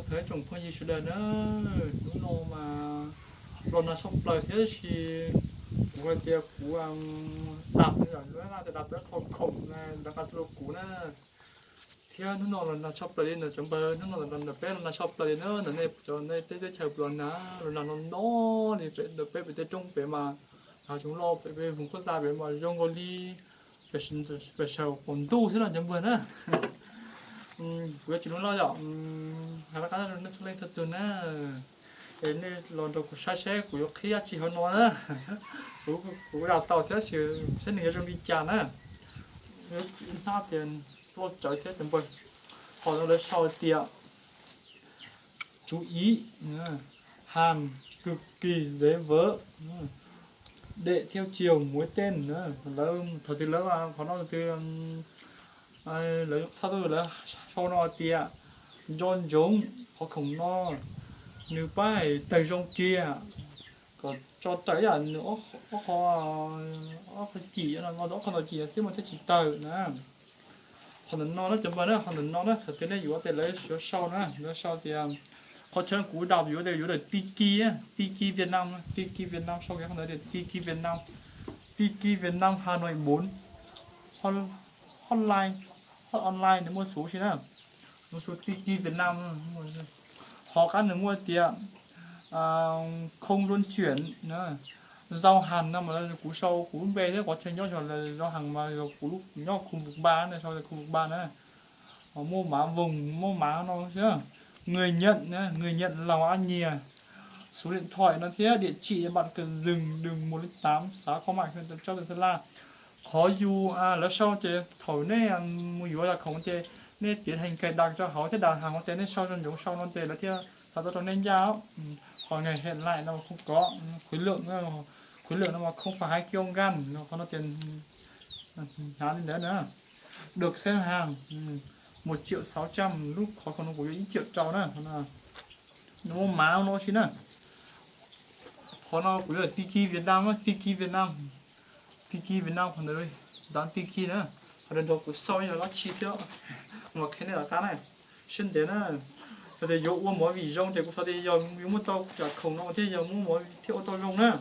Txog ib tsoom phooj ywg sawv daws na, hnub no mas los nag tshaj plaws thiab sis kuv hais tias kuv dam, lawv hais tias dam tau qhov khoom na, lawv nqa tuaj rau kuv na. Thiab hnub no los nag tshaj plaws li ntawm cov npawg, hnub no ntawm peb los nag tshaj plaws li na, ntawm nej cov nej teb chaws los nag, los nag no no li ntawm peb pem tej roob pem mas, hav zoov loj pem peb voos qub xa pem mas zoo nkaus li pem sawv qaum ntuj xwb no cov npawg na. Kuv yuav tsis lub loj yom, hais rov qab rau nej txhua leej txhua tus na, es nej los nrog kuv saib saib kuv yuav qhib dab tsi hauv no na. Kuv dam tau thiab sis saib nws yuav zoo li cas na. Hnab tias loj tsawv thiab cov npawg. Hom no lawv sau tias chú ý, hàng cực kỳ dễ vỡ, đệm theo chiều mũi tên. Lawv thaum twg lawv qhov no twg lawv txhaj tuaj lawv sau no tias nco ntsoov qhov khoom no nws pab hais tawg zoo kiag, kom tso raws yam nws ob qho, ob qho cim no, ob qho no cim xwb mas thiaj tsis tawg na. Qhov ntawm no na cov npawg na, qhov ntawm no na thaum twg nej yuav tes lawv yuav sau na, lawv sau tias, qhov chaw kuv dam yuav tes yuav ntawm Tiki, Tiki Việt Nam, Tiki Việt Nam sau kiag qhov ntawd tias Tiki Việt Nam, Tiki Việt Nam Hà Nội bốn, hotline, hot online nws muaj xuv si na, muaj xuv Tiki Việt Nam. Ho qab nws muaj tias không luân chuyển, giao hàng no mas kuv sau kuv lub npe thiab qhov chaw nyob, giao hàng mas yog kuv nyob khu vực ba na, sau khu vực ba na. Muaj mav voos, muaj mav no xwb. Người nhận, người nhận là anh Nhìa. Số điện thoại no thiab địa chỉ bạn cần dừng đường một linh tám, xã Khao Mại, huyện Tuần Châu, tỉnh Sơn La. Qhov yus lawv sau ces thaum nej mus yuav yam khoom ces nej tiến hành cài đặt rau hauv thiab đặt hàng no ces nej sau zoo ntsoov sau no ces lawv thiaj xa tuaj rau nej ncaj. Còn ngày hẹn lại no không có, khối lượng, khối lượng no mà không phải hai ki lô gam, qhov no ces hnyav li ntawd na. Được xếp hàng một triệu sáu trăm, lub qhov khoom no kuv yuav ib triệu rau na. Nws muaj mav no si na. Qhov no kuv yuav Tiki Việt Nam, Tiki Việt Nam, Tiki Việt Nam, qhov ntawd dán Tiki na. Qhov ntawd nrog kuv sau yog dab tsi thiab mas qhia nej tom qab na. Siab ntev na, yog tias yuav ua movie zoo ces kuv xav tias yog yus muaj tau yam khoom no thiaj yog muaj movie thiaj ua tau zoo na.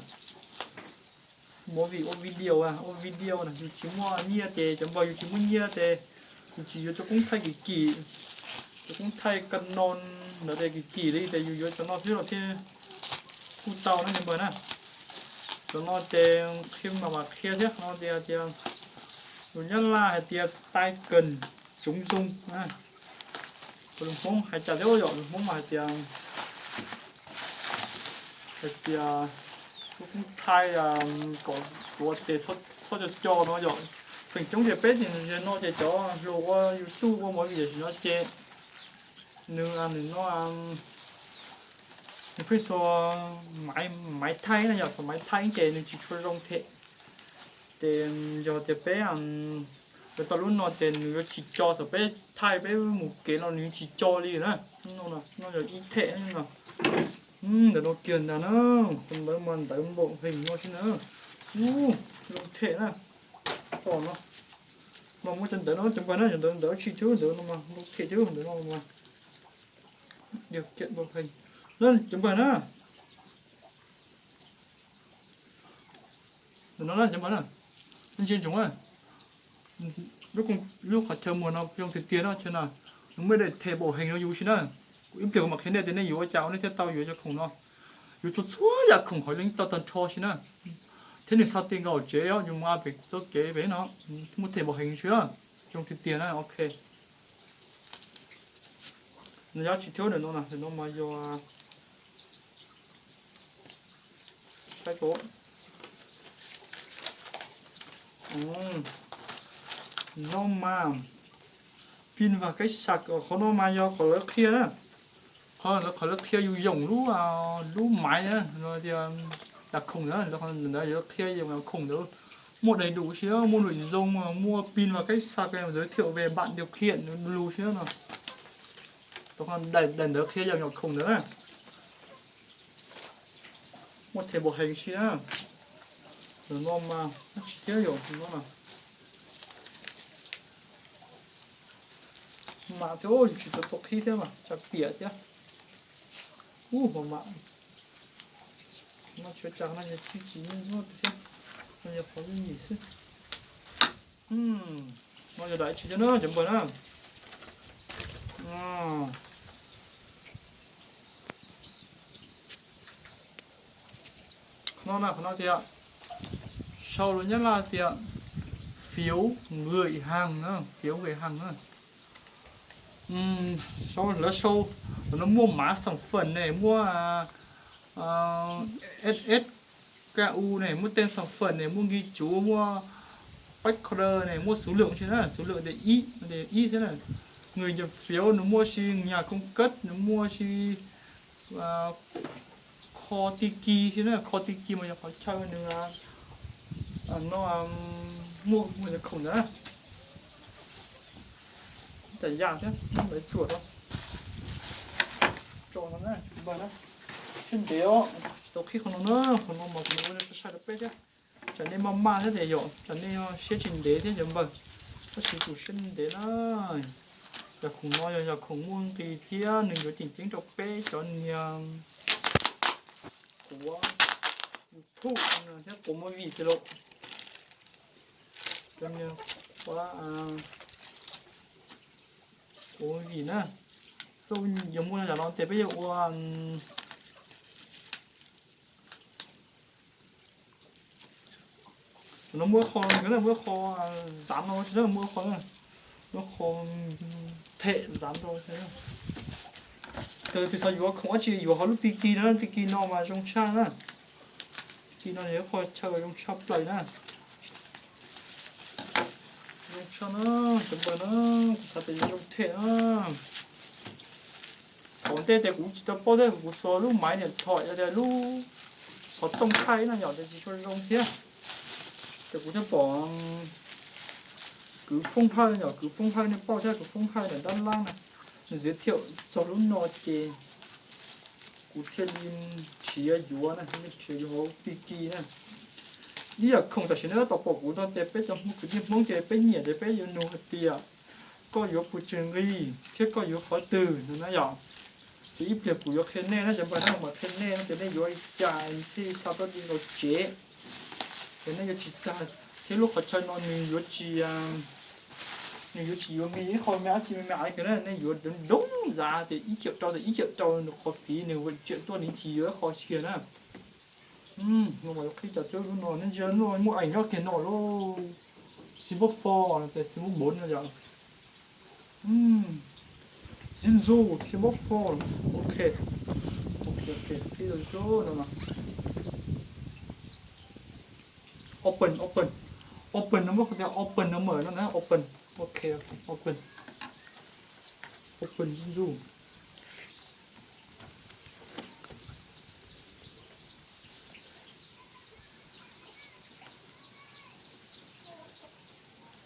Movie ua video, ua video na yus tsis muaj nyiaj ces cov npawg yus tsis muaj nyiaj ces yus tsis yuav cov koob thaij kim kim, cov koob thaij Canon ntawd ces kim kim li ces yus yuav cov no xwb los thiaj kuj tau na cov npawg na. Cov no ces qhia mas mas qhia thiab no tias tias, lus Nyab Laj hais tias tay cần chống rung. Lus Hmoob hais cas thiab yom, lus Hmoob mas hais tias, hais tias, koob thaij kom tuav tes txhob co co no yom. Feem coob ces peb ces no ces cov hluas ua YouTube ua movie tam sim no ces nws, nws no, nws pheej xuas maiv thaij na yom, xuas maiv thaij ces nws tsis tshua zoo thiab. Ces yog tias peb, peb tau lub no ces nws yuav tsis co, thaum peb thaij peb mus kev no nws yuav tsis co li na. No yog ib them no. Ntawm no kiag ntag na, ntawd mas ntawd npaum heev no xwb na. Zoo them na. Tso no, mas muaj cov ntawd no cov npawg na, cov ntawd ntawd tsis thwb ntawd no mas npaum them thiab ntawd no mas. Điều kiện npaum heev na cov npawg na. Ntawm no na cov npawg na, ntsia ntsoov, lub qhov chaw muag no zoo tiag tiag no, chaw no nws muaj daim them npaum heev rau yus si na. Kuv ib pliag kuv mam qhia nej tias nej yuav ua cas nej thiaj tau yuav cov khoom no. Yuav txhua txhua yam khoom hauv yeej tau tag nrho si na. Thiab nws xa ti nkaus tsev os, yus mus pem txoj kev pem no, muaj them npaum heev si, zoo tiag tiag na, ok. Nws yog tsis thwb ntawm no, ntawm no mas yog, saib tso. No mas pin vas cách sạc, qhov no mas yog qhov lawv qhia na. Qhov lawv, qhov lawv qhia yus yoom lub, lub maiv na, tias yam khoom ntawd, ntawd yog qhia yoom yam khoom ntawd. Muaj đầy đủ si, muaj nội dung, muaj pin vas cách sạc, giới thiệu về bạn điều khiển lus si no. Daim ntawd qhia yoom yam khoom ntawd na. Muaj them npaum heev si na. Ntawm no mas tsis thiab yom, ntawm no mas mas thiab, yus tsis tau tau qhib thiab mas tsa piam thiab. Ub, hos mam, no tshuav cas no yog tsib tsis nyuaj nyuaj thiab, no yog qhov nyuaj nyuaj xwb. No yog daim tsis thiab na cov npawg na. Qhov no na, qhov no tias, sau lus Nyab Laj tias phiếu gửi hàng na, phiếu gửi hàng na. Sau, lawv sau, lawv muaj mã sản phẩm ne, muaj S S K U ne, muaj tên sản phẩm ne, muaj ghi chú, muaj back order ne, muaj số lượng tsis na, số lượng tias ib, tias ib xwb na. Người nhập phiếu nws muaj si nhà cung cấp, nws muaj si kho tij ki xwb na, kho tij ki mas yog qhov chaw nws no muaj muag yog khoom ntawd na. Ib tas yam thiab, lawv tsuam rau. Tso no na, npawg na. Siab ntev os, tsis tau qhib qhov no na, qhov no mas kuv ua sai sai rau peb thiab. Tsam nej maj maj thiab tias yom, tsam nej siab tsis ntev thiab cov npawg. Tab sis kuv siab ntev na. Yog khoom no yog, yog khoom muaj nqis thiab nws yuav tseem ceeb rau peb cov niag quav YouTube thiab quav movie tiag lauj. Cov niag quav, quav movie na. Yog muaj yam no ces peb yuav ua no, muaj qho, muaj qho xav no tsis, muaj qho, muaj qho them xav no. Tus twg xav yuav khoom dab tsi yuav hauv lub tij ki no, tij ki no mas zoo tshaj na. Tij ki no yog qhov chaw zoo tshaj plaws na. Zoo tshaj na, cov npawg na, kuv xav tias yuav zoo them na. Thaum ntej ces kuv tsis tau paub thiab, kuv xuas lub maiv niam thom yog tias lub xov tooj thaij na yom, ces tsis tshua zoo thiab. Ces kuv thiaj pom kwv Foob Hawj yom, kwv Foob Hawj nej paub thiab, kwv Foob Hawj ntawm dab lab na, nws giới thiệu txog lub no ces kuv thiaj li nrhiav yuav na, nrhiav yuav hauv tij ki na. Ib yam khoom tam sim no tab tom pom kuv no ces peb cov Hmoob, kwv tij Hmoob ces peb nyiam ces peb yuav nug hais tias koj yuav pus tseg nqi thiab koj yuav qhov twg no na yom. Ces ib pliag kuv yuav qhia nej na cov npawg na, mas qhia nej no ces nej yuav li cas thiaj xa tuaj di nkaus tsev. Ces nej yuav tsis tag thiab lub qhov chaw no nws yuav tsis, nws yuav tsis yuav me ib qho me dab tsi me me aiv kiag na, nej yuav doob doob zas tias ib triệu rau tias ib triệu rau nws qhov fiv nws vim triệu tuaj nws tsis yuav ib qho kiag na. No mas yuav qhib cas thiab lub no nej ntsia lub no muaj ees nyob kiag no lauj. Silver foil no ces silver bốn no yom. Zinzu silver foil. Ok. Ok, ok, qhib rau no. Open, open. Open no muab qhov tias open no mawm no na, open. Ok, open. Open Zinzu.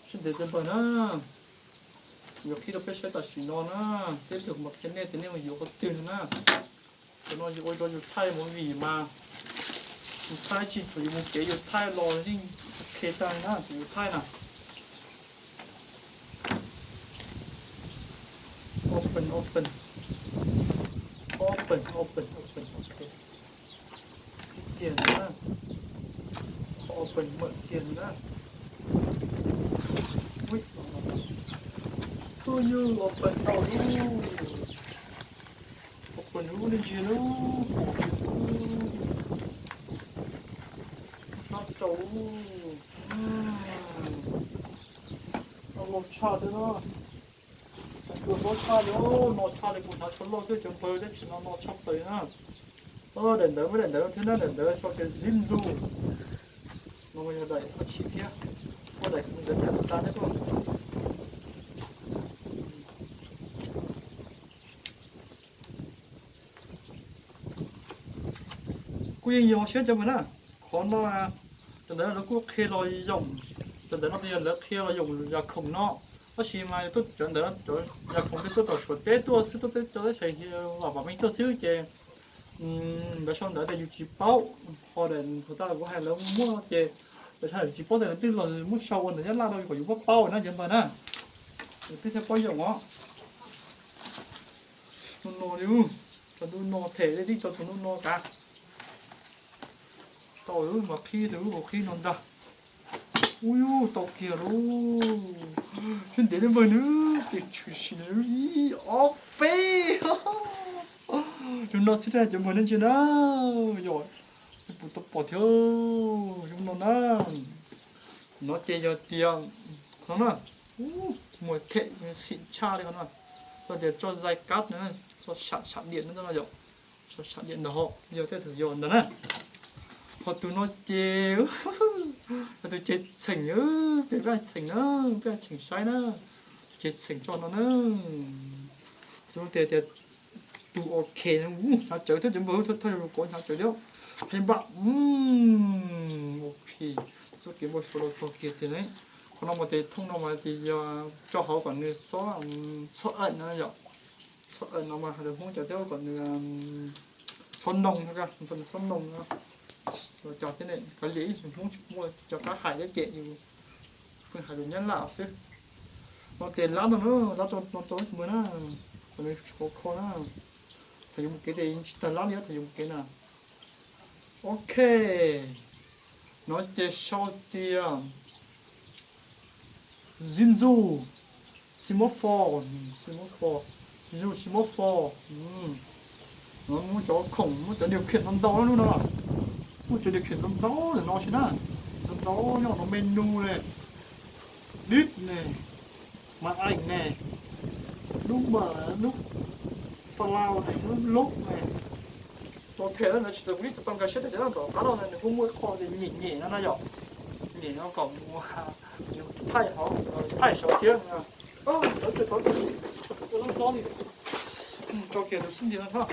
Sib ntev cov npawg na, yuav qhib rau peb saib tam sim no na, peb tus mas qhia nej tias nej mus yuav qhov twg no na. Cov no yus ua rau yus thaij movie mas, yus thaij tsis txog yus mus kev yus thaij los yeej qhia tag na, yus thaij na. Open, open. Open, open, open, ok. Ib tiag na. Open mawm tiag na. Ui, tus yus open tau lub. Open lub ne ntsia lub. Hnab rau lub. Los tshaj thiab na. Tus no tshaj li, no tshaj li kuv hnav tsho loj xwb cov npawg, teb chaws no no tshaj plaws na. Daim ntawv muaj daim ntawv thiab na, daim ntawv sau tias Zinzu. No yog daim dab tsi thiab, muaj daim ntawv tas tas thiab. Kuj yeej yog siab cov npawg na, qhov no cov ntawv lawv kuj qhia los yoom, cov ntawv no yog lawv qhia los yoom yam khoom no, tab sis mas cov ntawv yam khoom no tuaj tom Suav teb tuaj xwb, tuaj teb, tuaj teb chaws Vam Vam Meej tuaj xwb ces lawv sau ntawv tias yus tsis paub, ho daim thaum tas kuv hais lawv muab ces lawv sau yus tsis paub tias lawv twb los muab sau ua ntawv Nyab Laj rau kom yus paub paub na cov npawg na. Yus twb thiaj paub yoom os. No no li, Tus no them, tib tso tus no no kav. Tau lawm mas qhib tus lub hauv qhib no ntag. Ub, tau kiag lauj. Xyov ntev li npawg nws ces tshwm sim nws ib ob peb. Tus no xwb rau cov npawg nej ntsia na. Yog, puas tau pom thiab. Tus no na. No ces yog tias, no na, muag them xim tshaj li no. Txog tias tso zais kab no, tso sam sam diam no yom. Tso sam diam ntawd ho yog tej thaum yog ntawd na. Ho tus no ces, ho tus ces txheem, peb txheem na, peb txheem saib na. Tus ces txheem tso no na. Tus no tias, tias tus ok, hnyav tsawv thiab cov npawg, thawj thawj zaug kov hnyav tsawv thiab. Pheej npaj, ok, txoj kev npau suav los txog kiag tiag ne. Qhov no mas tes thooj no mas tes yog tso hauv kom nws xob, xob ais no yom. Xob ais no mas hais lus Hmoob cas thiab kom nws xob noo, xob noo no. Los cov thiab ne, kav liam ib Hmoob tsis muaj cov qab hais thiab ces yus pheej hais lus Nyab Laj xwb. No tes lab no na, lab no rau ib tug npawg na, kom nws tshuav kho na. Thaum yuav mus kev tes tsis tag lab li, thaum yuav mus kev na. Ok. No ces sau tias Zinzu Simofor, Simofor, Zinzu Simofor. No muaj cov khoom, muaj cov điều khiển ntau ntau lub no. Muaj cov điều khiển ntau ntau ntawm no xwb na. Ntau ntau nyob no, menu ne, dip ne, màn ảnh ne, nút mở, nút follow ne, nút lốp ne. Tau them na, tsis tas kuv ib tug tau nkag siab tias cov no tom qab no nws kuj muaj ib qho nyem nyem no na yom. Nyem no kom mus thaij hauv, thaij saud thiab. Tso kiag tus xub ntiag no thiab.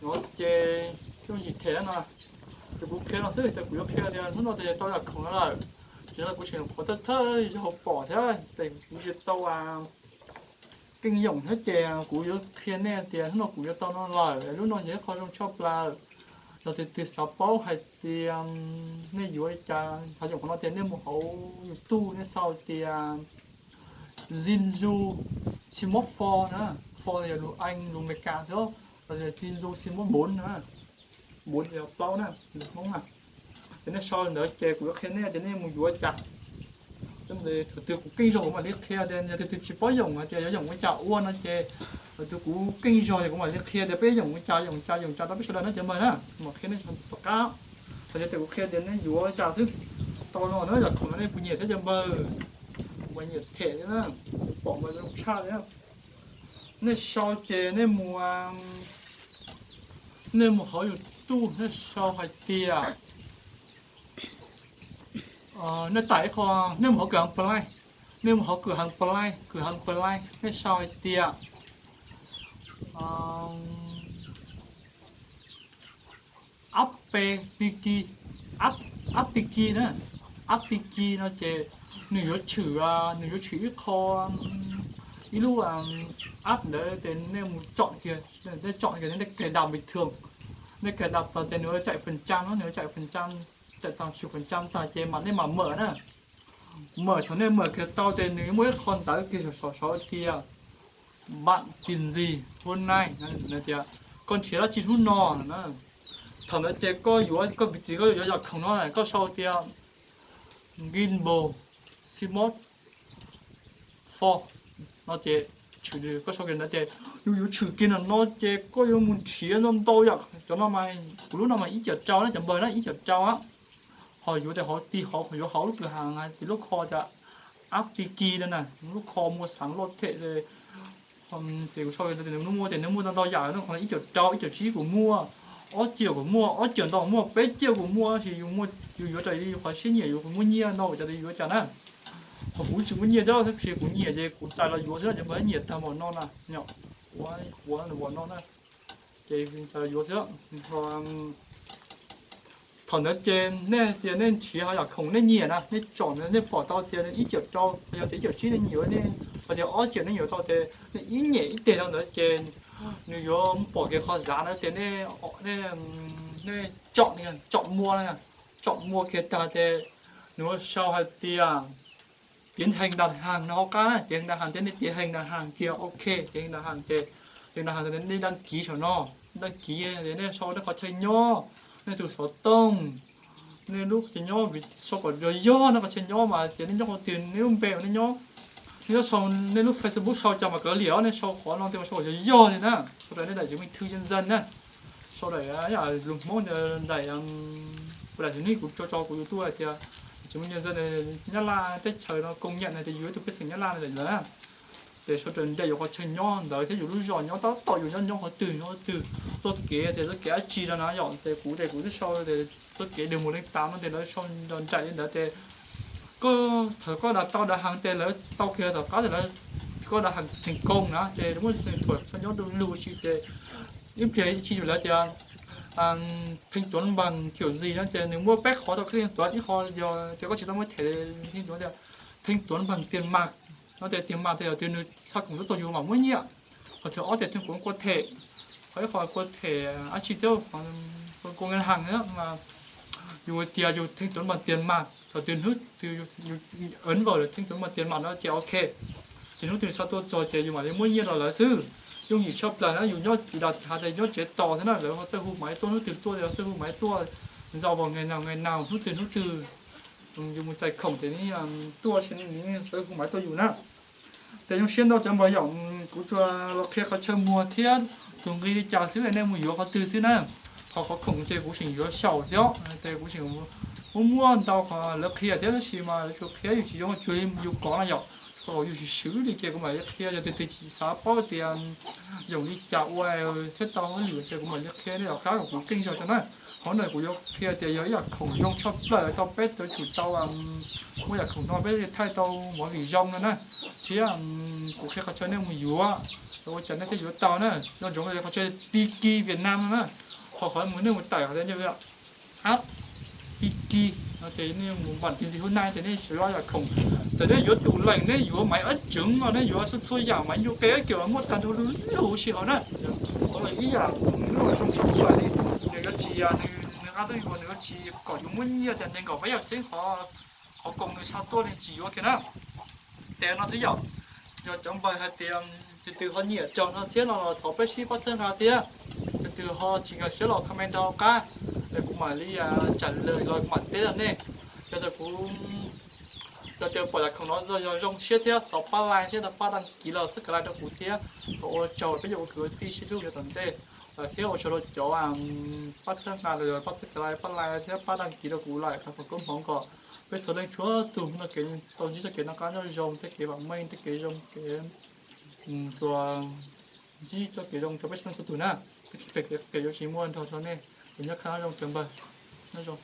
No ces yooj yim them no. Ces kuv qhia no xwb, ces kuv yuav qhia tias hnub no ces tau yam khoom no lawm. Ces no kuv tseem qhuav thawj thawj zaug pom thiab ces kuv tsis tau keej yoom thiab ces kuv yuav qhia nej tias hnub no kuv yuav tau no lawm, lub no yog ib qho zoo tshaj plaws. Yog tus twg xav paub hais tias nej yuav li cas, xav yoom qhov no ces nej mus hauv YouTube nej sau tias Zinzu Simofor na, for yog lus Ees lus Amelikas xwb, los yog Zinzu Simofor na, bốn yog plaub na, lus Hmoob na. Ces nej sau li ntawd ces kuv yuav qhia nej tias nej mus yuav cas. Thaum twg kuv keej zog kuv mam li qhia tias, yog tus twg tsis paub yoom hais tias yuav yoom ua cas ua no ces, thaum twg kuv keej zog ces kuv mam li qhia tias peb yoom ua cas, yoom cas, yoom cas rau peb sawv daws na cov npawg na. Kuv mam qhia nej tom qab. Hais tias kuv qhia tias nej yuav ua cas xwb. Tau no na, yam khoom no nej puas nyiam thiab cov npawg? Kuv mas nyiam them thiab na, kuv pom mas zoo tshaj li na. Nej sau ces nej mus, nej mus hauv YouTube nej sau hais tias, nej tải ib qho, nej mus hauv kawm heev Play, nej mus hauv kawm heev Play, kawm heev Play, nej sau hais tias Aptiki, Aptiki na, Aptiki no ces nws yuav tshwm, nws yuav tshwm ib qho, ib lub app ntawd ces nej mus tsom kiag, nej tsom kiag nej cài đặt bình thường, nej cài đặt tag ces nws yuav chạy phần trăm no, nws yuav chạy phần trăm, chạy tag xyuas phần trăm tag ces mam nej mam mở na. Mở, thaum nej mở kiag tau ces nws muaj ib qho ntawv kiag saum saud tias bạn tìm gì hôm nay, tias koj nrhiav dab tsi hnub no na. Thaum ntawd ces koj yuav, koj piv txwv koj yuav yam khoom no, koj sau tias Gimbal Simote Four no ces tshwm, koj sau kiag ntawd ces nws yuav tshwm kiag no ces koj yuav mus nrhiav ntau ntau yam. Cov no mas kuv lub no mas ib caum rau na cov npawg na, ib caum rau. Ho yuav tes hauv ti hauv, yuav hauv lub kwj ha ces lub kho tias Aptiki no na, lub kho mua sắm loj them. Ces kuv sau tias nws muaj, ces nws muaj ntau ntau yam no, qhov ib caum rau, ib caum tsib kuv muaj, ob caug kuv muaj, ob caug ntau muaj, peb caug kuv muaj, tab sis yus yuav raws li yus qhov siab nyiam, yus muaj nyiaj ntau ces yuav cas na. Ho kuv tsis muaj nyiaj thiab, tab sis kuv nyiam ces kuv txais los yuav xwb na cov npawg, nyiam tag npaum no na. Ua npaum no na, ces txais los yuav xwb. Thaum ntawd ces nej tias nej nrhiav ho yam khoom nej nyiam na, nej tsom ntawd nej pom tau tias ib caum rau, yog tias ib caum tsib nej nyiam, nej ho tias ob caum nej nyiam tau ces nej ib nyem ib teg rau ntawd ces nws yuav pom kiag qhov zav ntawd ces nej, nej tsom, tsom mua, tsom mua kiag tag ces nws yuav sau hais tias tiến hành đặt hàng no hauv qab na, tiến hành đặt hàng ces nej tiến hành đặt hàng kiag, ok, tiến hành đặt hàng ces Ces nws hais tias nej đăng ký saum no, đăng ký, nej sau nej qhov chaw nyob, nej tus xov tooj, nej lub chaw nyob, vim sau kom yog yog nej qhov chaw nyob mas ces nej nyob qhov twg, nej lub npe uas nej nyob, nej sau nej lub Facebook sau cas mas kav liam, nej sau qhov no tias mas sau kom yog yog li na. Sau daim nej daim chứng minh thư nhân dân na, sau daim lus Hmoob daim, daim thib nej kuv tso tso kuv YouTube hais tias chứng minh nhân dân Nyab Laj teb chaws no công nhận hais tias yus yog ib tug pej xeem Nyab Laj no lawm na. Ces sau daim nej yuav qhov chaw nyob ntawd thiab yus lub zos nyob tab tom yus nyob nyob qhov twg nyob qhov twg, txoj kev tias txoj kev dab tsi no na yom. Ces kuv ces kuv twb sau tias txoj kev đường một không tám no ces lawv sau nraim li ntawd ces koj, thaum koj đăng tau đăng hàng ces lawv tau kiag tom qab ces lawv, koj đăng hàng thành công na ces muaj thuam txog nyob du lug si ces ib pliag ib chim lawv tias thanh toán bằng kiểu gì no ces nws muaj peb qhov tau thanh toán, ib qho yog tias koj tsis tau muaj thẻ thanh toán tias thanh toán bằng tiền mặt no ces tiền mặt ces yog tias nws xa khoom tuaj txog yus mam muab nyiaj, qhov thib ob tias thanh toán qua thẻ, qhov ib qho qua thẻ dab tsi thiab, qua ngân hàng thiab mas yus tias yus thanh toán bằng tiền mặt, thaum twg hnub twg ấn vào thanh toán bằng tiền mặt no ces ok, ces hnub twg xa tuaj txog ces yus mam li muab nyiaj rau lawv xwb. Yooj yim tshaj plaws na, yus nyob tsis dag hais tias nyob tsev tos thiab na, lawv ho txawj hu maiv tuaj, hnub twg tuaj los txawj hu maiv tuaj, ntau vas ngày nào ngày nào, hnub twg hnub twg yus mus txais khoom ces nws tuaj, txawj hu maiv tuaj yus na. Ces zoo siab ntau cov npawg yom, kuv tsuas los qhia qhov chaw muag thiab tus nqi li cas xwb, nej mus yuav qhov twg xwb na. Ho qhov khoom ces kuv tseem yuav xyaum thiab, ces kuv tseem muab muab ntau qhov lawv qhia thiab, tab sis mas lawv tsuas qhia yus tsis zoo, tsuas yus kov no yom, kom yus swm swm li ces kuv mam li qhia. Yog tus twg tsis xav paub tias yoom li cas ua thiab tau hauj lwm ces kuv mam li qhia nej tom qab kom kuv keej zog tso na. Qhov no kuv yuav qhia tias yog ib yam khoom zoo tshaj plaws tau peb tau tsum tau muaj yam khoom no peb thiaj thaij tau movie zoo no na. Thiab kuv qhia qhov chaw nej mus yuav, ua cas nej thiaj yuav tau na. Nco ntsoov qhov chaw Tiki Việt Nam no na. Ho qhov mus nej mus tải qhov tias app Tiki no ces nej mus npam tin ntxiv hauv nai ces nej yuav yam khoom. Txawm nej yuav tủ lạnh, nej yuav máy ấm trứng los nej yuav txhua txhua yam, máy ñu ke các kiểu muaj tag nrho lu lug si hauv na. Qhov no ib yam khoom zoo tshaj plaws li. Nws yuav tsis, nws nqa tuaj yuav, nws yuav tsis kom yus muab nyiaj tias nees nkaum peb yam xeeb qhov, qhov koom nws xa tuaj li tsis yuav kiag na. Ces no xwb yom, yog cov npawg hais tias tus twg ho nyiam raug no thiab no los thov peb sib pab txhawb nqa thiab. Tus twg ho tsis nkag siab los comment rau qab, es kuv mam li trả lời los kuv mam teb rau nej. Yog tias kuv, yog tias pom yam khoom no yog zoo siab thiab thov pab like thiab thov pab đăng ký los subscribe rau kuv thiab. Thov ua tsaug peb yuav ua kwv ua tij sib hlub yav tom ntej. Thiab ua tsaug rau cov pab txhawb nqa los yog pab subscribe, pab like thiab pab đăng ký rau kuv lawm, thov foom koob hmoov kom peb txhua leej txhua tus no kev tau ntsib txoj kev noj qab nyob zoo, tej kev vam meej, tej kev zoo, kev tsuas ntsib txoj kev zoo rau peb txhua leej txhua tus na. Peb txoj kev yuav tsis muaj nrog rau nej. Kuv nyob qab nyob zoo cov npawg, nyob zoo.